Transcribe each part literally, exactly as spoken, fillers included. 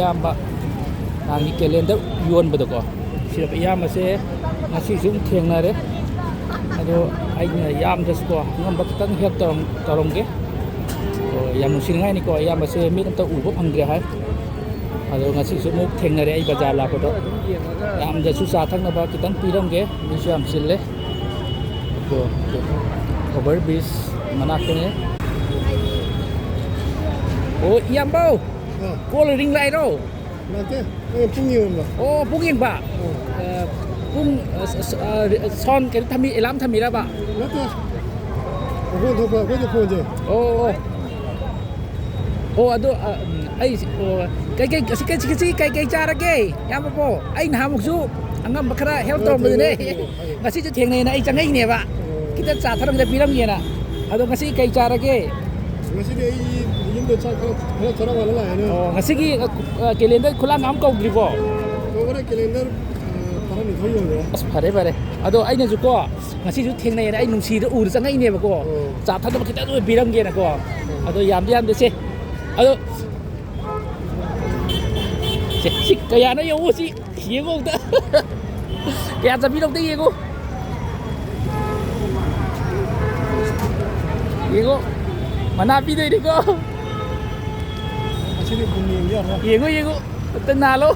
ꯏꯌꯥꯝꯕ ꯅꯍꯥꯟꯒꯤ ꯀꯦꯂꯦꯟꯗꯔ ꯌꯣꯟꯕꯗꯀꯣ, ꯁꯤꯗ ꯏꯌꯥꯝꯕꯁꯦ ꯉꯁꯤꯁꯨ ꯑꯃꯨꯛ ꯊꯦꯡꯅꯔꯦ꯫ ꯑꯗꯣ ꯑꯩꯅ ꯏꯌꯥꯝꯕꯗꯁꯨꯀꯣ ꯑꯉꯝꯕ ꯈꯤꯇꯪ ꯍꯦꯜꯞ ꯇꯧꯔꯝ-, ꯇꯧꯔꯝꯒꯦ꯫ ꯑꯣ, ꯌꯥꯝ ꯅꯨꯡꯁꯤꯅꯤꯡꯉꯥꯏꯅꯤꯀꯣ, ꯏꯌꯥꯝꯕꯁꯦ ꯃꯤꯠ ꯑꯝꯇ ꯎꯕ ꯐꯪꯗ꯭ꯔꯦ ꯍꯥꯏ꯫ ꯑꯗꯣ ꯉꯁꯤꯁꯨ ꯑꯃꯨꯛ ꯊꯦꯡꯅꯔꯦ ꯑꯩ ꯕꯖꯥꯔ ꯂꯥꯛꯄꯗ꯫ ꯏꯌꯥꯝꯕꯗꯁꯨ ꯆꯥ ꯊꯛꯅꯕ ꯈꯤꯇꯪ ꯄꯤꯔꯝꯒꯦ, ꯃꯤꯁꯨ ꯌꯥꯝ ꯆꯤꯜꯂꯦ꯫ ꯑꯗꯣ, ꯑꯣꯚꯔ ꯕ꯭ꯔꯤꯖ ꯃꯅꯥꯛꯇꯅꯦ꯫ ꯑꯣ, ꯏꯌꯥꯝꯕꯧ! ꯑꯥ꯫ Call ring ꯂꯥꯛꯏꯔꯣ? ꯅꯠꯇꯦ, ꯑꯩ ꯄꯨꯡ ꯌꯦꯡꯉꯝꯕ꯫ ꯑꯣ, ꯄꯨꯡ ꯌꯦꯡꯕ? ꯑꯣ꯫ ꯑ, ꯄꯨꯡ, ꯑ, ꯁ-, ꯁ-, ꯑ, ꯔꯤ-, ꯑ, ꯁꯥꯎꯟ ꯀꯩꯅꯣ ꯊꯝꯃꯤ, ꯑꯦꯂꯥꯝ ꯊꯝꯃꯤꯔꯕ? ꯅꯠꯇꯦ꯫ ꯃꯈꯣꯟ ꯊꯣꯛꯄ ꯑꯩꯈꯣꯏꯗꯤ ꯐꯣꯟꯁꯦ꯫ ꯑꯣ, ꯑꯣ꯫ ꯑꯣ, ꯑꯗꯣ, ꯑ, ꯎꯝ, ꯑꯩ, ꯑꯣ, ꯀꯩꯀꯩ, ꯉꯁꯤ, ꯉꯁꯤ, ꯉꯁꯤ ꯀꯩꯀꯩ ꯆꯥꯔꯒꯦ, ꯏꯌꯥꯝꯕꯕꯣ? ꯑꯩ ꯅꯍꯥꯟꯃꯨꯛꯁꯨ ꯑꯉꯝꯕ ꯈꯔ ꯍꯦꯜꯞ ꯑ, ꯇꯧꯔꯝꯕꯗꯨꯅꯦ꯫ ꯊꯦꯡꯅꯩ, ꯊꯦꯡꯅꯩ, ꯍꯥꯏꯌꯣ꯫ ꯉꯁꯤꯁꯨ ꯊꯦꯡꯅꯩꯅ ꯑꯩ ꯆꯪꯉꯛꯏꯅꯦꯕ꯫ ꯑꯣ꯫ ꯈꯤꯇꯪ ꯆꯥ ꯊꯛ ꯑꯝꯇ ꯄꯤꯔꯝꯒꯦꯅ꯫ ꯑꯗꯣ ꯉꯁꯤ ꯀꯩ ꯆꯥꯔꯒꯦ? ꯉꯁꯤꯗꯤ ꯑꯩ ꯌꯨꯝꯗ ꯆꯥꯛ ꯈꯔ, ꯈꯔ ꯆꯔꯥ ꯋꯥꯜꯂ ꯂꯥꯛꯑꯦꯅꯦ꯫ ꯑꯣ, ꯉꯁꯤꯒꯤ, ꯑ, ꯀꯦꯂꯦꯟꯗꯔ ꯈꯨꯂꯥꯡ ꯑꯃ ꯀꯧꯗ꯭ꯔꯤꯕꯣ? ꯀꯧꯈ꯭ꯔꯦ, ꯀꯦꯂꯦꯟꯗꯔ, ꯑ, ꯇꯔꯥꯅꯤꯊꯣꯏ ꯌꯧꯔꯦ꯫ ꯑꯁ, ꯐꯔꯦ, ꯐꯔꯦ꯫ ꯑꯗꯣ ꯑꯩꯅꯁꯨꯀꯣ, ꯉꯁꯤꯁꯨ ꯊꯦꯡꯅꯩꯅ ꯑꯩ ꯅꯨꯡꯁꯤꯗ ꯎꯔ ꯆꯪꯉꯛꯏꯅꯦꯕꯀꯣ꯫ ꯑꯣ꯫ ꯆꯥ ꯊꯛꯅꯕ ꯈꯤꯇꯪ ꯑꯣꯏ ꯄꯤꯔꯝꯒꯦꯅꯀꯣ꯫ ꯑꯣ꯫ ꯑꯗꯣ ꯌꯥꯝꯗꯤ ꯌꯥꯝꯗꯦ ꯁꯦ꯫ ꯑꯗꯣ ꯁꯦ, ꯁꯤ ꯀꯌꯥꯅꯣ ꯌꯦꯡꯉꯨ ꯁꯤ꯫ ꯌꯦꯡꯉꯨ ꯑꯝꯇ꯫ ꯀꯌꯥ ꯆꯠꯄꯤꯅꯣ ꯑꯝꯇ ꯌꯦꯡꯉꯨ꯫ ꯌꯦꯡꯉꯨ꯫ ꯃꯅꯥ ꯄꯤꯗꯣꯏꯅꯤꯀꯣ꯫ ꯉꯁꯤꯗꯤ ꯕꯨꯝ ꯌꯦꯡꯕ ꯌꯥꯔꯣꯏ꯫ ꯌꯦꯡꯉꯨ, ꯌꯦꯡꯉꯨ꯫ ꯑꯝꯇ ꯅꯥꯜꯂꯣ꯫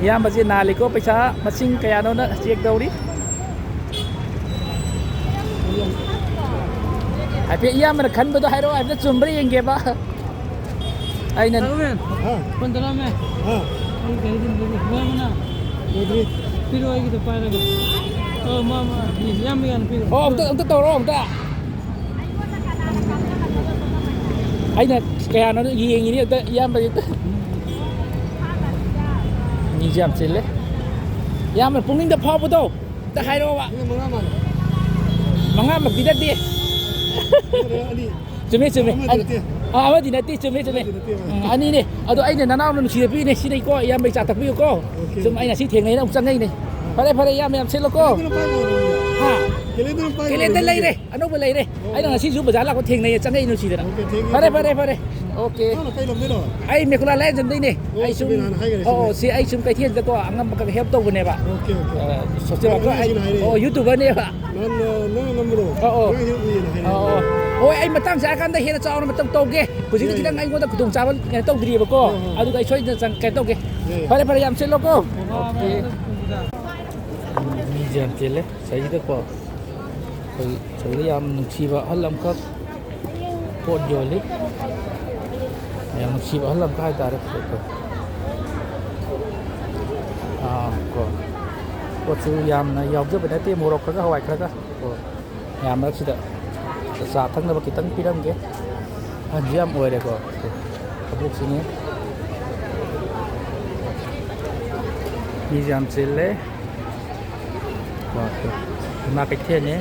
ꯏꯌꯥꯝꯕꯁꯦ ꯅꯥꯜꯂꯤꯀꯣ, ꯄꯩꯁꯥ ꯃꯁꯤꯡ ꯀꯌꯥꯅꯣꯅ ꯆꯦꯛ ꯇꯧꯔꯤ꯫ ꯍꯥꯏꯐꯦꯠ ꯏꯌꯥꯝꯕꯅ ꯈꯟꯕꯗꯣ ꯍꯥꯏꯔꯛꯑꯣ, ꯍꯥꯏꯐꯦꯠ ꯆꯨꯝꯕ꯭ꯔꯥ ꯌꯦꯡꯒꯦꯕ꯫ ꯑꯩꯅ ꯇꯥꯔꯨꯃꯦꯟ, ꯍꯥ? ꯐꯣꯟ ꯇꯧꯔꯛꯑꯝꯃꯦ꯫ ꯍꯥ? ꯑꯩ ꯒꯥꯔꯤ ꯊꯤꯟꯕꯒꯤ꯫ ꯂꯣꯏꯔꯕꯣ ꯅꯪ? ꯂꯣꯏꯗ꯭ꯔꯤ꯫ ꯄꯤꯔꯛꯑꯣ, ꯑꯩꯒꯤꯗꯣ ꯄꯥꯏꯔꯒꯦ꯫ ꯑꯣ, ꯃꯥ, ꯃꯥ, ꯏꯌꯥꯝꯕꯒꯤ ꯍꯥꯟꯅ ꯄꯤꯔꯣ꯫ ꯑꯣ, ꯑꯝꯇ, ꯑꯝꯇ ꯇꯧꯔꯣ, ꯑꯝꯇ꯫ ꯑꯩꯅ ꯀꯌꯥꯅꯣ ꯌꯦꯡꯉꯤꯅꯤ, ꯑꯝꯇ ꯏꯌꯥꯝꯕꯒꯤ ꯑꯝꯇ꯫ ꯃꯤꯁꯦ ꯌꯥꯝ ꯆꯤꯜꯂꯦ꯫ ꯏꯌꯥꯝꯕ ꯄꯨꯛꯅꯤꯡꯗ ꯐꯥꯎꯕꯗꯣ꯫ ꯑꯝꯇ ꯍꯥꯏꯔꯛꯑꯣꯕ꯫ ꯃꯤ ꯃꯉꯥ ꯃꯥꯜꯂꯦ꯫ ꯃꯉꯥꯃꯛꯇꯤ ꯅꯠꯇꯦ꯫ ꯑꯃꯗ ꯑꯅꯤ꯫ ꯆꯨꯝꯃꯦ, ꯆꯨꯝꯃꯦ꯫ ꯑꯃꯗꯤ ꯅꯠꯇꯦ꯫ ꯑ, ꯑꯃꯗꯤ ꯅꯠꯇꯦ, ꯆꯨꯝꯃꯦ, ꯆꯨꯝꯃꯦ꯫ ꯑꯃꯗꯤ ꯅꯠꯇꯦ, ꯑꯃꯗꯤ꯫ ꯎꯝ, ꯑꯅꯤꯅꯦ꯫ ꯑꯗꯣ ꯑꯩꯅ ꯅꯅꯥꯎꯅ ꯅꯨꯡꯁꯤꯅ ꯄꯤꯔꯤꯅꯦ, ꯁꯤꯗꯩꯀꯣ, ꯏꯌꯥꯝꯕꯩ ꯆꯥ ꯊꯛꯄꯤꯌꯨꯀꯣ꯫ ꯑꯣꯀꯦ, ꯁꯨꯝ ꯑꯣꯀꯦ꯫ ꯑꯩꯅ ꯁꯤ ꯊꯦꯡꯅꯩꯅ ꯑꯃꯨꯛ ꯆꯪꯉꯛꯏꯅꯦ꯫ ꯐꯔꯦ, ꯐꯔꯦ, ꯏꯌꯥꯝꯕ ꯌꯥꯝ ꯁꯤꯠꯂꯣꯀꯣ꯫ ꯀꯦꯂꯦꯟꯗꯔ ꯄꯥꯏꯕ ꯂꯣꯏꯔꯦ꯫ ꯍꯥ? ꯀꯦꯂꯦꯟꯗꯔ ꯄꯥꯏꯕ ꯀꯦꯂꯦꯟꯗꯔ ꯂꯣꯏꯔꯦ꯫ ꯂꯩꯔꯦ, ꯑꯅꯧꯕ ꯂꯩꯔꯦ꯫ ꯑꯣ꯫ ꯑꯩꯅ ꯉꯁꯤꯁꯨ ꯕꯖꯥꯔ ꯂꯥꯛꯄ ꯊꯦꯡꯅꯩꯌꯦ, ꯆꯪꯉꯛꯏ ꯅꯨꯡꯁꯤꯗꯅ꯫ ꯑꯣꯀꯦ, ꯊꯦꯡꯀ꯭ꯌꯨ, ꯐꯔꯦ, ꯊꯦꯡꯀ꯭ꯌꯨ꯫ ꯐꯔꯦ, ꯐꯔꯦ꯫ ꯑꯣꯀꯦ꯫ ꯅꯪꯅ ꯀꯩ ꯂꯝꯗꯩꯅꯣ? ꯑꯩ ꯃꯦꯀꯨꯂꯥ ꯂꯥꯏꯌꯥꯟꯖꯝꯗꯩꯅꯦ꯫ ꯑꯣ, ꯑꯩ ꯁꯨꯝ, ꯆꯨꯝꯃꯦ, ꯅꯍꯥꯟ ꯍꯥꯏꯈ꯭ꯔꯦ, ꯑꯣ, ꯆꯨꯝꯃꯦ꯫ ꯁꯤ ꯑꯩ ꯁꯨꯝ ꯀꯩꯊꯦꯜꯗꯀꯣ ꯑꯉꯝꯕ ꯈꯔ help ꯇꯧꯕꯅꯦꯕ꯫ Okay, okay. ꯑ, social worker, ꯅꯪ ꯑꯩ, ꯁꯤꯅ ꯍꯥꯏꯔꯦ꯫ ꯑꯣ, YouTuberꯅꯦꯕ꯫ ꯅꯪꯅ, ꯅꯪꯅ ꯉꯝꯕꯗꯣ꯫ ꯑꯣ, ꯑꯣ꯫ ꯅꯪ ꯍꯦꯜꯞ ꯎꯏꯌꯦꯅ ꯍꯥꯏꯔꯦ꯫ ꯑꯣ, ꯑꯣ꯫ ꯍꯣꯏ, ꯑꯩ ꯃꯇꯥꯡ ꯆꯥꯔꯀꯥꯟꯗ ꯍꯦꯟꯅ ꯆꯥꯎꯅ ꯃꯇꯧ ꯇꯧꯒꯦ꯫ ꯍꯧꯖꯤꯛꯇꯤ ꯌꯥꯏ, ꯈꯤꯇꯪ ꯌꯥꯏ꯫ ꯑꯩꯉꯣꯟꯗ ꯈꯨꯗꯣꯡꯆꯥꯕ ꯀꯩꯅꯣ ꯇꯧꯗ꯭ꯔꯤꯕꯀꯣ꯫ ꯍꯣꯏ, ꯍꯣꯏ꯫ ꯑꯗꯨꯒ ꯑꯩ ꯁꯣꯏꯗꯅ ꯆꯪ-, ꯀꯩꯅꯣ ꯇꯧꯒꯦ꯫ ꯌꯥꯏ, ꯌꯥꯏ꯫ ꯐꯔꯦ, ꯐꯔꯦ, ꯌꯥꯝ ꯁꯤꯠꯂꯣꯀꯣ꯫ ꯑꯣꯀꯦ꯫ ꯃꯤꯁꯦ ꯌꯥꯝ ꯆꯤꯜꯂꯦ ꯁꯤꯗꯩꯁꯤꯗꯀꯣ꯫ ꯑꯩꯈꯣꯏ ꯁꯤꯗ ꯌꯥꯝ ꯅꯨꯡꯁꯤꯕ ꯑꯍꯜ ꯑꯃꯈꯛ ꯄꯣꯠ ꯌꯣꯜꯂꯤ꯫ ꯌꯥꯝ ꯅꯨꯡꯁꯤꯕ ꯑꯍꯜ ꯑꯃꯈꯛ ꯍꯥꯏꯇꯥꯔꯦ꯫ ꯑꯥ, ꯀꯣ꯫ ꯄꯣꯠꯁꯨ ꯌꯥꯝꯅ ꯌꯥꯎꯖꯕ ꯅꯠꯇꯦ, ꯃꯣꯔꯣꯛ ꯈꯔꯒ, ꯍꯋꯥꯏ ꯈꯔꯒ꯫ ꯀꯣ꯫ ꯃꯌꯥꯝ ꯃꯔꯛꯁꯤꯗ ꯆꯥ ꯊꯛꯅꯕ ꯈꯤꯇꯪ ꯄꯤꯔꯝꯒꯦ꯫ ꯑꯍꯟꯁꯨ ꯌꯥꯝ ꯑꯣꯏꯔꯦꯀꯣ꯫ ꯑꯕꯣꯛꯁꯤꯅꯤ꯫ ꯃꯤꯁꯨ ꯌꯥꯝ ꯆꯤꯜꯂꯦ꯫ ꯀꯣ, ꯏꯃꯥ ꯀꯩꯊꯦꯜꯅꯦ꯫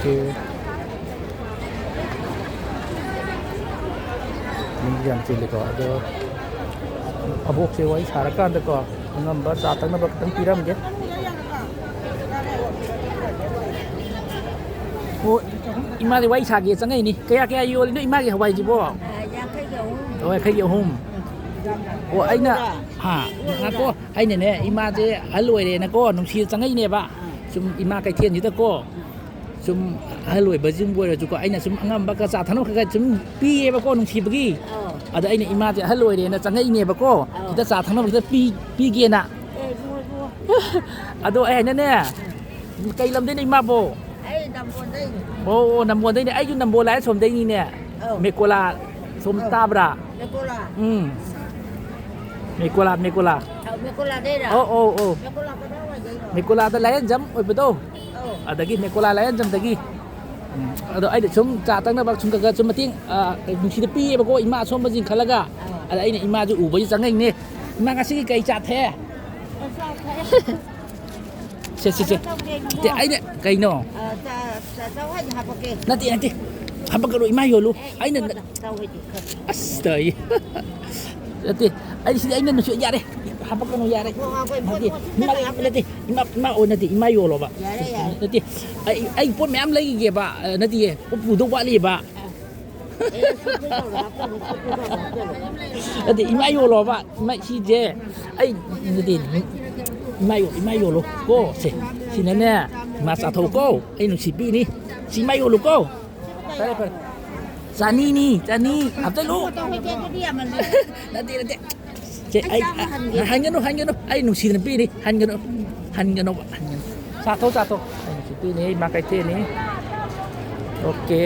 ꯑꯣꯀꯦ꯫ ꯃꯤꯁꯨ ꯌꯥꯝ ꯆꯤꯜꯂꯤꯀꯣ꯫ ꯑꯗꯣ ꯑꯕꯣꯛꯁꯦ ꯋꯥꯔꯤ ꯁꯥꯔꯀꯥꯟꯗꯀꯣ, ꯑꯉꯝꯕ ꯆꯥ ꯊꯛꯅꯕ ꯈꯤꯇꯪ ꯄꯤꯔꯝꯒꯦ꯫ ꯑꯣ, ꯏꯃꯥꯗꯤ ꯋꯥꯔꯤ ꯁꯥꯒꯦ ꯆꯪꯉꯛꯏꯅꯤ꯫ ꯀꯌꯥ ꯀꯌꯥ ꯌꯣꯜꯂꯤꯅꯣ ꯏꯃꯥꯒꯤ ꯍꯋꯥꯏꯁꯤꯕꯣ? ꯑ, ꯌꯥꯡꯈꯩꯒꯤ ꯑꯍꯨꯝ꯫ ꯑꯣ, ꯌꯥꯡꯈꯩꯒꯤ ꯑꯍꯨꯝ꯫ ꯑꯣ, ꯑꯩꯅ, ꯍꯥ, ꯉꯥꯏꯈꯣ, ꯑꯩꯅꯅꯦ, ꯏꯃꯥꯁꯦ ꯑꯍꯜ ꯑꯣꯏꯔꯦꯅꯀꯣ, ꯅꯨꯡꯁꯤꯗ ꯆꯪꯉꯛꯏꯅꯦꯕ꯫ ꯁꯨꯝ ꯏꯃꯥ ꯀꯩꯊꯦꯜꯁꯤꯗꯀꯣ, ꯁꯨꯝ ꯑꯍꯜ ꯑꯣꯏꯕꯁꯤꯡꯕꯨ ꯑꯣꯏꯔꯁꯨꯀꯣ, ꯑꯩꯅ ꯁꯨꯝ ꯑꯉꯝꯕ ꯈꯔ ꯆꯥ ꯊꯛꯅꯕ ꯈꯔ ꯈꯔ ꯁꯨꯝ ꯄꯤꯌꯦꯕꯀꯣ, ꯅꯨꯡꯁꯤꯕꯒꯤ꯫ ꯑꯧ꯫ ꯑꯗ ꯑꯩꯅ ꯏꯃꯥꯁꯦ ꯑꯍꯜ ꯑꯣꯏꯔꯦꯅ ꯆꯪꯉꯛꯏꯅꯦꯕꯀꯣ, ꯑꯧ꯫ ꯈꯤꯇ ꯆꯥ ꯊꯛꯅꯕ ꯈꯤꯇ ꯄꯤ-, ꯄꯤꯒꯦꯅ꯫ ꯑꯦ, ꯏꯕꯨꯡꯉꯣ, ꯏꯕꯨꯡꯉꯣ꯫ ꯑꯗꯣ ꯑꯩ ꯍꯥꯏꯅꯅꯦ, ꯀꯩ ꯂꯝꯗꯩꯅꯣ ꯏꯃꯥꯕꯣ? ꯑꯩ ꯅꯝꯕꯣꯜꯗꯩꯅꯦ꯫ ꯑꯣ, ꯑꯣ, ꯅꯝꯕꯣꯜꯗꯩꯅꯦ꯫ ꯑꯩꯁꯨ ꯅꯝꯕꯣꯜ ꯂꯥꯏ ꯁꯣꯝꯗꯩꯅꯤꯅꯦ꯫ ꯑꯧ꯫ ꯃꯦꯀꯣꯂꯥ ꯁꯣꯝ ꯑꯧ꯫ ꯇꯥꯕ꯭ꯔꯥ? ꯃꯦꯀꯣꯂꯥ꯫ ꯎꯝ꯫ ꯃꯦꯀꯣꯂꯥ, ꯃꯦꯀꯣꯂꯥ꯫ ꯑꯧ, ꯃꯦꯀꯣꯂꯥꯗꯩꯔꯥ? ꯑꯧ, ꯑꯧ, ꯑꯧ꯫ ꯃꯦꯀꯣꯂꯥ ꯀꯗꯥꯏꯋꯥꯏꯗꯩꯅꯣ? ꯃꯦꯀꯣꯂꯥꯗ ꯂꯥꯏꯔꯦꯟꯖꯝ ꯑꯣꯏꯕꯗꯣ꯫ ꯑꯧ꯫ ꯑꯗꯒꯤ ꯃꯦꯀꯣꯂꯥ ꯂꯥꯏꯔꯦꯟꯖꯝꯗꯒꯤ꯫ ꯎꯝ꯫ ꯑꯗꯣ ꯑꯩꯅ ꯁꯨꯝ ꯆꯥ ꯊꯛꯅꯕ ꯁꯨꯝ ꯈꯔ ꯈꯔ ꯁꯨꯝ ꯃꯇꯦꯡ, ꯑ, ꯅꯨꯡꯁꯤꯗ ꯄꯤꯌꯦꯕꯀꯣ, ꯏꯃꯥ ꯑꯁꯣꯝꯕꯁꯤꯡ ꯈꯜꯂꯒ꯫ ꯑꯧ꯫ ꯑꯗ ꯑꯩꯅ ꯏꯃꯥꯁꯦ ꯎꯕꯁꯤ ꯆꯪꯉꯛꯏꯅꯦ꯫ ꯏꯃꯥ, ꯉꯁꯤꯒꯤ ꯀꯩ ꯆꯥ ꯊꯛꯑꯦ? ꯑꯣ, ꯆꯥ ꯊꯛꯑꯦ꯫ ꯁꯦ, ꯁꯦ, ꯁꯦ꯫ ꯀꯩꯅꯣ ꯇꯧꯒꯦ, ꯏꯕꯨꯡꯉꯣ? ꯅꯠꯇꯦ, ꯑꯩꯅ ꯀꯩꯅꯣ? ꯑ, ꯆꯥ, ꯆꯥ, ꯆꯥ ꯍꯥꯏꯗꯤ ꯍꯥꯞꯄꯛꯀꯦ꯫ ꯅꯠꯇꯦ, ꯅꯠꯇꯦ꯫ ꯍꯥꯞꯄꯛꯀꯅꯨ, ꯏꯃꯥ ꯌꯣꯜꯂꯨ꯫ ꯑꯦ, ꯑꯩꯅ ꯏꯕꯨꯡꯉꯣ, ꯆꯥ, ꯆꯥꯎ ꯍꯥꯏꯗꯤ ꯈꯔ꯫ ꯑꯁ, ꯇꯥꯏ꯫ ꯅꯠꯇꯦ, ꯑꯩ ꯁꯤꯗꯤ ꯑꯩꯅ ꯅꯨꯡꯁꯤ, ꯌꯥꯔꯦ, ꯍꯥꯄꯛꯀꯅꯨ, ꯌꯥꯔꯦ꯫ ꯍꯣ, ꯍꯣ, ꯍꯣ, ꯅꯠꯇꯦ, ꯄꯣꯠ ꯏꯃꯥ, ꯄꯣꯠ ꯅꯠꯇꯦ, ꯏꯃꯥ, ꯏꯃꯥ, ꯑꯣ, ꯅꯠꯇꯦ, ꯏꯃꯥ ꯌꯣꯜꯂꯣꯕ꯫ ꯌꯥꯔꯦ, ꯌꯥꯔꯦ꯫ ꯅꯠꯇꯦ, ꯑꯩ, ꯑꯩ ꯄꯣꯠ ꯃꯌꯥꯝ ꯂꯩꯒꯦꯕ, ꯑ, ꯅꯠꯇꯤꯌꯦ, ꯄꯣꯠ ꯄꯨꯗꯧ ꯋꯥꯠꯂꯤꯕ꯫ ꯑꯦ, ꯁꯤ ꯄꯨꯗꯧꯔꯣ, ꯍꯥꯞꯆꯜꯂꯣ, ꯁꯤ ꯄꯨꯗꯧꯔꯣ, ꯍꯥꯞꯆꯜꯂꯣ꯫ ꯅꯠꯇꯦ, ꯏꯃꯥ ꯌꯣꯜꯂꯣꯕ, ꯏꯃꯥ, ꯁꯤꯁꯦ, ꯑꯩ, ꯅꯠꯇꯦ, ꯏꯃꯥ ꯌꯣ-, ꯏꯃꯥ ꯌꯣꯜꯂꯣ ꯀꯣ, ꯁꯦ, ꯁꯤꯅꯅꯦ, ꯏꯃꯥ ꯆꯥꯊꯣꯛ ꯀꯣ, ꯑꯩ ꯅꯨꯡꯁꯤ ꯄꯤꯅꯤ, ꯁꯤ ꯏꯃꯥ ꯌꯣꯜꯂꯨ ꯀꯣ꯫ ꯐꯔꯦ, ꯐꯔꯦ꯫ ꯆꯅꯤꯅꯤ, ꯆꯅꯤ꯫ ꯍꯥꯞꯆꯜꯂꯨ꯫ ꯄꯣꯠꯇꯣ ꯍꯣꯏꯗꯤ ꯑꯗꯨꯗꯤ ꯌꯥꯝꯃꯜꯂꯦ꯫ ꯅꯠꯇꯦ, ꯅꯠꯇꯦ꯫ ꯁꯦ, ꯑꯩ ꯑꯩ, ꯆꯥꯝꯃ ꯍꯟꯒꯦ꯫ ꯍꯟꯒꯅꯨ, ꯍꯟꯒꯅꯨ꯫ ꯑꯩ ꯅꯨꯡꯁꯤꯅ ꯄꯤꯅꯤ꯫ ꯍꯟꯒꯅꯨ꯫ ꯍꯟꯒꯅꯨꯕ, ꯍꯟꯒꯅꯨ꯫ ꯆꯥꯊꯣꯛ, ꯆꯥꯊꯣꯛ꯫ ꯑꯩ ꯅꯨꯡꯁꯤ ꯄꯤꯅꯤ, ꯏꯃꯥ ꯀꯩꯊꯦꯜꯅꯤ꯫ ꯑꯣꯀꯦ꯫